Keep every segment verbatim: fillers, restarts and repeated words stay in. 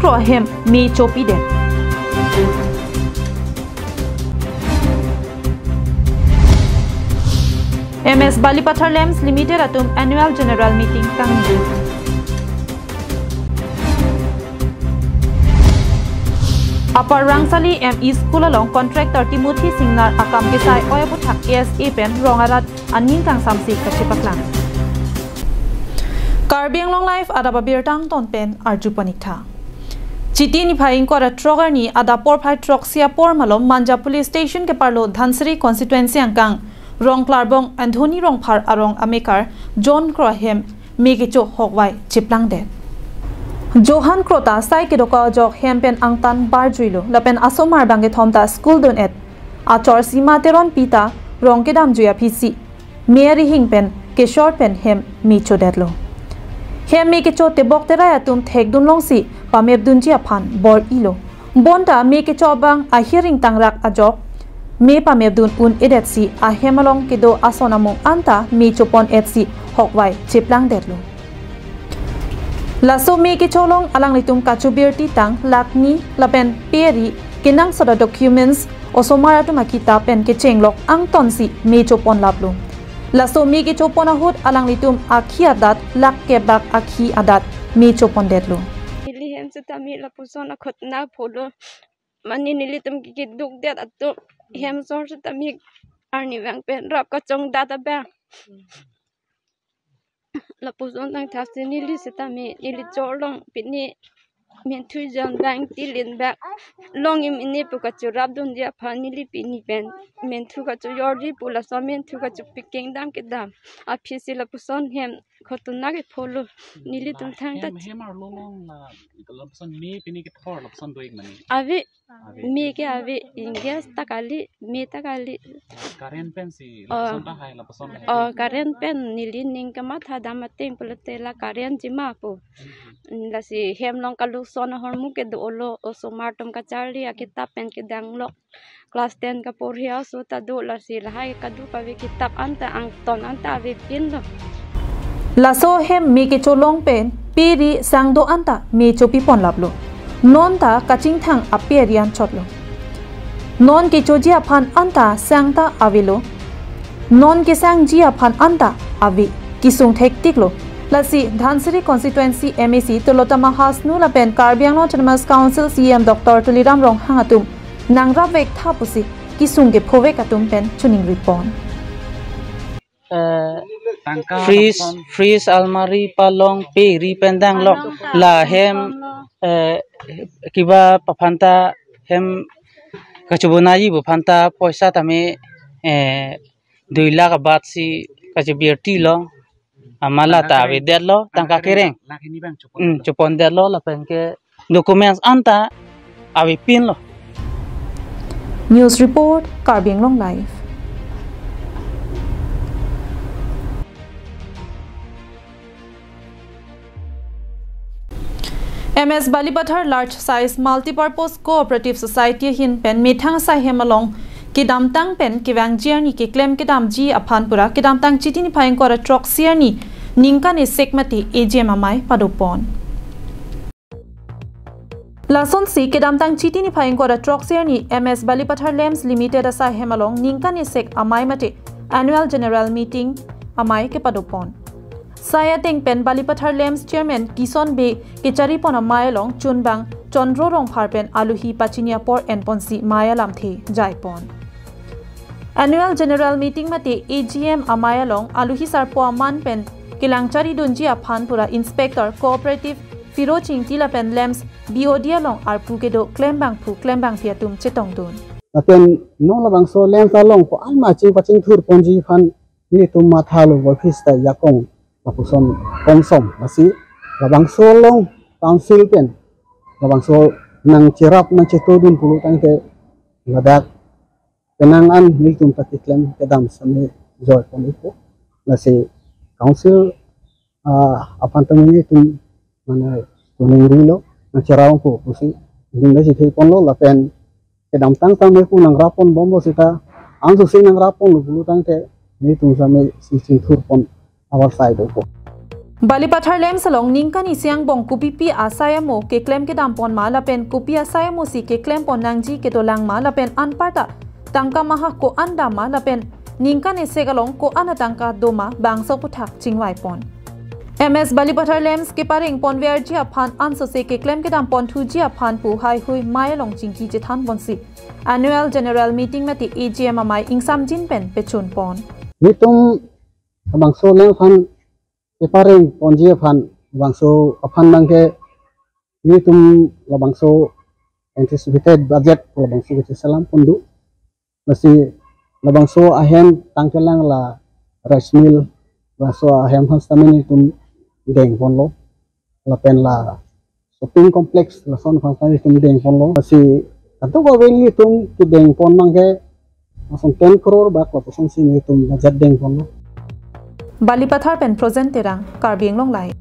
kro ahem me chopidet. M S Balipathar Lamps Limited atum annual general meeting kangni. Upper Rangsali M E School along contractor Timothy Singnar akam kesai oi aputhak K S A pen rong arat aning kangsamsi kachepaklang. Karbi Anglong Live adap abirta angton pen arju pon ik tha. Chiti niphai ingkoi ra throk arni adap porphai throksi apor malom Manja Police Station keparlo Dhansiri Constituency angkang Rongklarbong Anthony Rongphar arong amekar John Kro ahem me kecho hokvai cheplangdet. Johan Kro ta sai kedo-an ajok hem pen angtan barjuilo lapen asomar bangkethom ta school dun-et. Achor Sima Teronpi ta rong kedamjui aphisi me arihing pen keshor pen hem me chodetlo. Hem me kecho tebok terai atum thekdun longsi pamepdunji aphan bor-ilo. Bonta me kecho abang ahiring tangrak ajok me pamepdun un-edetsi ahem along kedo ason amung anta me chopon etsi hokvai cheplangdetlo. Laso me kecho along alanglitum kachobirti tang lakh ni lapen pe ari kenangsot a-documents, osomar atum akitap pen kechenglok angtonsi me choponlaplo. Laso me kechopon ahut alanglitum akhi adat lakh kep bak akhi adat me chopondetlo. Neli hem setame lapuson akhotna pholo. Mane nelitum ke kedukdet atum hem sor setame arnivang pen rap kachongdat abang. Lapuson tangthasi neli setame neli chorlong pini menthu jon bang tilin bang long im ini pu kachorapdunji aphan neli pini pen menthu kachojorji pu laso menthu kachopikeng dam kedam aphisi lapuson hem khotona ke pholo nelitum thangta. Hem, hem arlo long la lapuson me pini kethor lapuson do-ik mane. Ave. Ave. Me ke ave, ingges ta kali, me ta kali. Current pensi, oh, lapuson ta hai, lapuson hai. Oh, current pen neli ning kamatha dam ateng pulote la current jima pu. Hmm. Lasi hem along kalukson ahormu kedo-olo, osomar atum kacharli akitap pen kedanglok. Class ten kaporhi aso ta do lasi lahai kaduk ave kitap anta angton anta avepinlo. Laso hem me kecho along pen pe ari sang do anta me chopiponlaplo. Non ta kachingthang ape ari anchotlo. Non kechoji aphan anta sang ta avelo. Non kesangji aphan anta ave, kesung thektiklo. Lasi Dhansiri Constituency M A C Tilottama Hasnu lapen Karbi Anglong Autonomous Council C E M Doctor Tuliram Ronghang atum nangrapvek tha pusi kesung kephovek atum pen choningri pon. Eh, tangka fridge, lapuson. Fridge, almari, palong, pe ari pen danglok, lahem, eh, kiba paphanta hem kachobonaji pu phanta poisa tame, eh, dui lakh abatsi kachobirtilo. Amala ta avedetlo, tangka kereng. Lakh hini bang chopon. Hmm, chopondetlo, lapen ke documents anta avepinlo. News report, Karbi Anglong Live. M S Balipathar Large Size Multipurpose Cooperative Society ahin pen methang asai hem along kedamtang pen kevangji arni keklem kedamji aphan pura kedamtang Chiti niphai ingkoi ra throksi arni ningkan esek mate A G M amei padopon. Lasonsi kedamtang Chiti niphai ingkoi ra throksi arni M S Balipathar Lamps Limited asai hem along ningkan esek amei mate Annual General Meeting amei kepadopon. Sai ateng pen Balipathar Lamps Chairman Kison Bey kecharipon amei along chunbang Chandro Rongphar pen aluhi pachini apor enponsi mei alamthe jaipon. Annual General Meeting mate A G M amei along aluhi sarpo aman pen kelangcharidunji aphan pura Inspector Cooperative Phiro Chingti lapen Lamps B O D along arpu kedo klembangphu klembangpi atum chetongdun. Lapen non labangso Lamps along ko-an ma ching pachingthurponji aphan nelitum mathalo, office ta jakong lapuson kongsom, lasi labangso along council pen labangso nangcherap nangchetongdun pulo tangte ladak penang an nelitum ta keklem kedam same joipon ikpo. Lasi council, ah, aphan tame nelitum mane kuning rilo nangcherap ko pusi dingda si theiponlo lapen kedamtang tame pu nangraponbomlo seta anso si nangraponlo pulo tangte nelitum same si chingthurpon avarsai dopo. Balipathar LAMPS along ningkan isi angbong kopipi asai amo keklem kedam pon ma lapen kopi asai amo si keklem pon nangji kedolang ma lapen anparta tangka maha ko-an dam ma lapen ningkan esek along ko-an atangka do ma bangso aputhak chingvai pon. M S Balipathar LAMPS kepareng pon verji aphan ansose keklem kedam pon thuji aphan pu haihui mei along chingki chethan ponsi annual general meeting mate A G M amei ingsamjin pen pechun pon. Nelitum labangso LAMPS aphan kepareng ponji aphan, labangso aphan abangke nelitum labangso anticipated budget labangso kecheselam pon do. Lasi labangso ahem tangkelang la rice mill, labangso ahem aphan sitame nelitum deng ponlo. Lapen la shopping complex lason aphan sitame nelitum deng ponlo. Lasi kadokave nelitum kedeng pon abangke lason ten crore bak lapuson si nelitum budget deng ponlo. Balipathar pen Projen Terang, Karbi Anglong Live.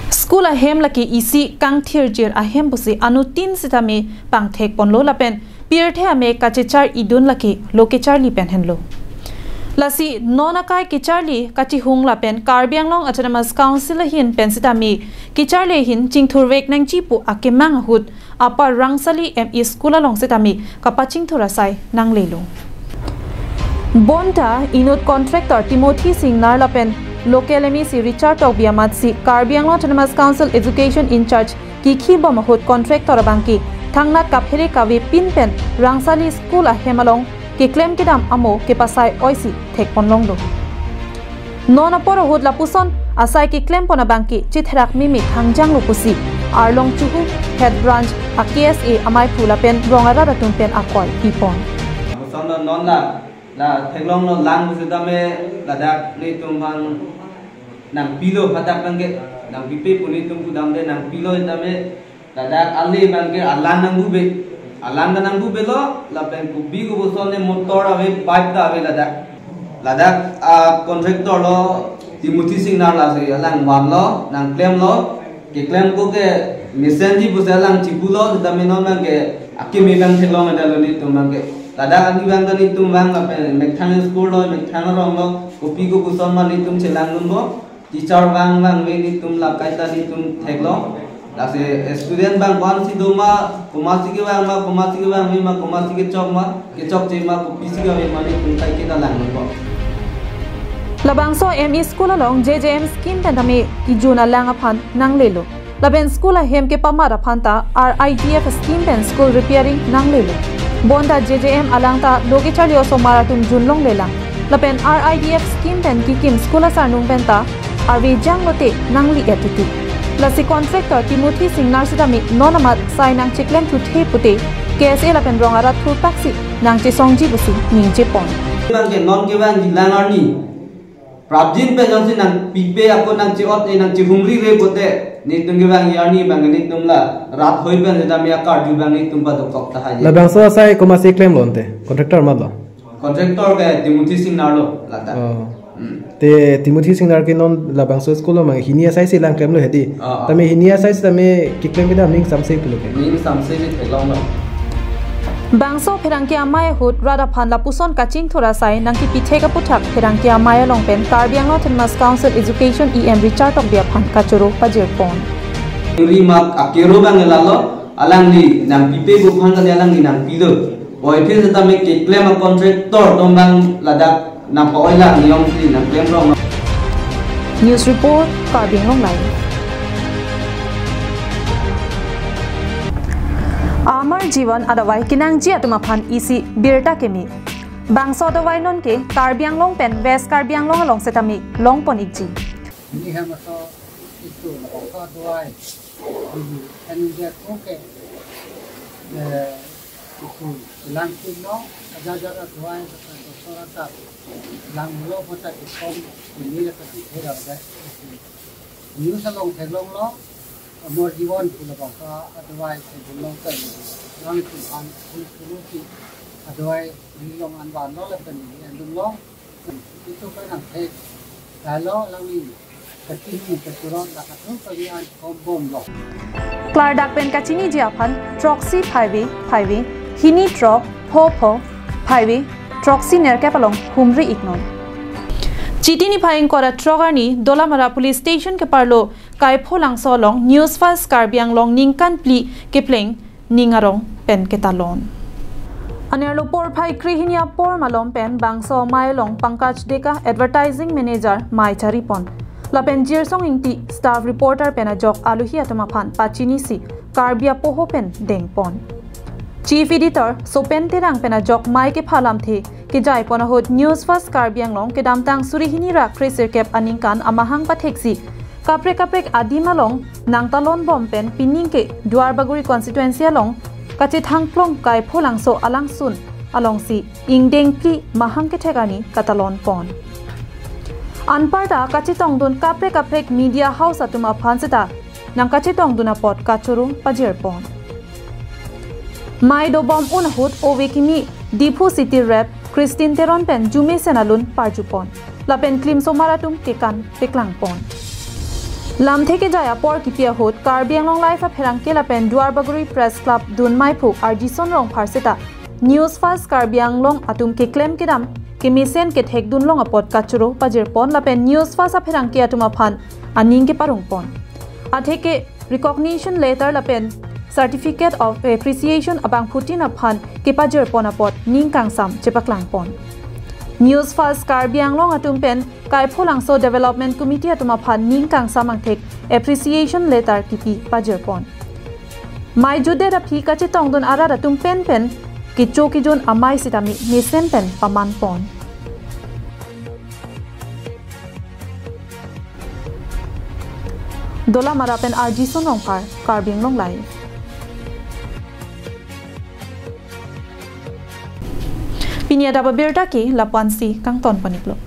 School ahem lake isi kangthirjir ahem pusi anuttin sitame pangthek ponlo lapen pirthe amei kachechar idun lake lo kecharli pen henlo. Lasi non akai kecharli kachihung lapen Karbi Anglong Autonomous Council ahin pen sitame kecharli ahin chingthurvek nangji pu akemang ahut Upper Rangsali M E School along sitame kapachingthur asai nanglelo. Bonta inut contractor Timothy Singnar lapen local M A C Richard Tokbi amatsi Karbi Anglong Autonomous Council Education in-charge kikhi bom ahut contractor abangke thangnat kaphere kave pin pen Rangsali School ahem along keklem kedam amo kepasai oisi thek pon longlo. Non apor ahut lapuson asai keklem pon abangke chetherak meme thangjanglo pusi Arlong Chuhu Head Branch a K S A amei aphu lapen rong arat atum pen akoi pi pon. Lapuson non la la theklonglo lang pusitame ladak nelitum aphan nangpilo hadak abangke nangpipe pu nelitum pudamde nangpilo sitame ladak ale abangke alang nangbupe. Alang ta nangbupelo lapen kopi kopuson ne motor ave pipe ta ave ladak. Ladak a contractor lo Timothy Singnar lasi alang vanlo nangklemlo. Keklem ako ke mesenji pusi alang chipulo sitame non abangke akeme abang theklong adalo nelitum abangke. Ladak ani abang ta nelitum abang lapen methang school lo methang arong lo kopi kopuson ma nelitum chelang dunpo. Teacher vang vangve nelitum la kaita nelitum theklong. Lasi student abang ko-ansi do ma, komatsi kevang ma, komatsi kevangve ma, komatsi kechok ma, kechokche ma, kopisi kave ma nelitum kaike ta lang dunpo. Labangso M E school along J J M scheme pen tame kejun alang aphan nanglelo. Lapen school ahem kepamat aphan ta R I D F scheme pen school repairing nanglelo. Bonta J J M alang ta lo kecharli osomar atum junlonglelang. Lapen R I D F scheme pen kekim school asarnung pen ta arve janglote nangli-et titi. Lasi contractor Timothy Singnar sitame non amat sai nangcheklem thuthe pute K S A lapen rong arat thurpaksi nangchesongji pusi ningje pon. Abangke non kevangji lang arni prapjin pen jongsi nangpipe ako nangche-ot-e nangchehumri re pute nelitum kevangji arni abangke nelitum la rat hoi pen sitame akarju abang nelitum padokok tahai. Labangso asai komatsi klemlo ante? Contractor amat lo? Contractor ke Timothy Singnar lo lata. Oh. Hmm. Te Timothy Singnar ke non labangso school lo mang hini asai si lang klemlo hedi. Ah, ah. Tame hini asai si tame keklem kedam ning samse pulo ke. Ning samse si theklonglo. Bangso pherangke amei ahut rat aphan lapuson kachingthur asai nangkepithek aputhak pherangke amei along pen Karbi Anglong Autonomous Council Education E M Richard Tokbi aphan kachoro pajir pon. Ri mak akero abang lalo alangli nangpipe pu aphan kali alangli nangpilo. Boy phir sitame keklem a contractor atum abang ladak nangpa-oi lang niyom si nangklem rong. News report, Karbi Anglong Live. Amar Jiwan adavai kenangji atum aphan isi birta keme. Bangso adavai nonke Karbi Anglong pen West Karbi Anglong along sitame longpon ikji. Ini hem aso itu, aso adavai. Ini kan dia koke. Eh, itu langpinlo, ajajar adavai, kata doktor kata. Langlo kota ikom, ini la kata hera deh. News along theklonglo, Amar Jiwan pu labangso adavai theklonglo kan. Langpin an, pul puluki adavai nilong anvanlo lapen neli andunglo. Itu kan ang thek. Lalo langni kachini kachurot la kathum kali an kombomlo. Klardak pen kachiniji aphan throksi phaive phaive, hini throk pho pho phaive, throksi nerkep along humri iknon. Chiti niphai ingkoi ra throk arni Dolamara Police Station keparlo Kaipholangso along News First Karbi Anglong ningkan phli kepleng ning arong pen ketalon. Anerlo porphai krehini apor malom pen bangso amei along Pankaj Deka, Advertising Manager, mei charipon. Lapen Jirsong Ingti, Staff Reporter pen ajok aluhi atum aphan pachinisi Karbi apoho pen dengpon. Chief Editor Sopen Terang pen ajok mei kepha lamthe kejaipon ahut News First Karbi Anglong kedamtang suri hini ra kre sirkep aningkan amahang patheksi kaprek kaprek adim along nangtalon bom pen pining ke Duarbagori constituency along kachethangklong Kaipholangso alangsun alongsi ingdeng phli mahang kethek arni katalonpon. Anparta kachetongdun kaprek kaprek media house atum aphan seta nangkachetongdun apot kachoro pajirpon. Mei dobom un ahut ove kimi Diphu City Rep Christine Teron pen jumesen alun parjupon. Lapen klimsomar atum kekan peklangpon. Lamthe kejai apor kipi ahut Karbi Anglong Live apherangke lapen Duarbagori Press Club dun meiphu Arjison Rongphar seta News First Karbi Anglong atum keklem kedam kemesen kethekdunlong apot kachoro pajirpon lapen News First apherangke atum aphan aning keparongpon. Atheke recognition letter lapen Certificate of Appreciation abangphutin aphan kepajirpon apot ning kangsam chepaklangpon. News First Karbi Anglong atum pen Kaipholangso Development Committee atum aphan ning kangsam angthek appreciation letter kipi pajirpon. Mei jutdet aphi kachetongdun arat atum penpen kecho kejun amei sitame mesen pen pamanpon. Dolamara pen Arjison Rongphar, Karbi Anglong Live. Pini adap abirta ke lapu-ansi kangton pon-iklo.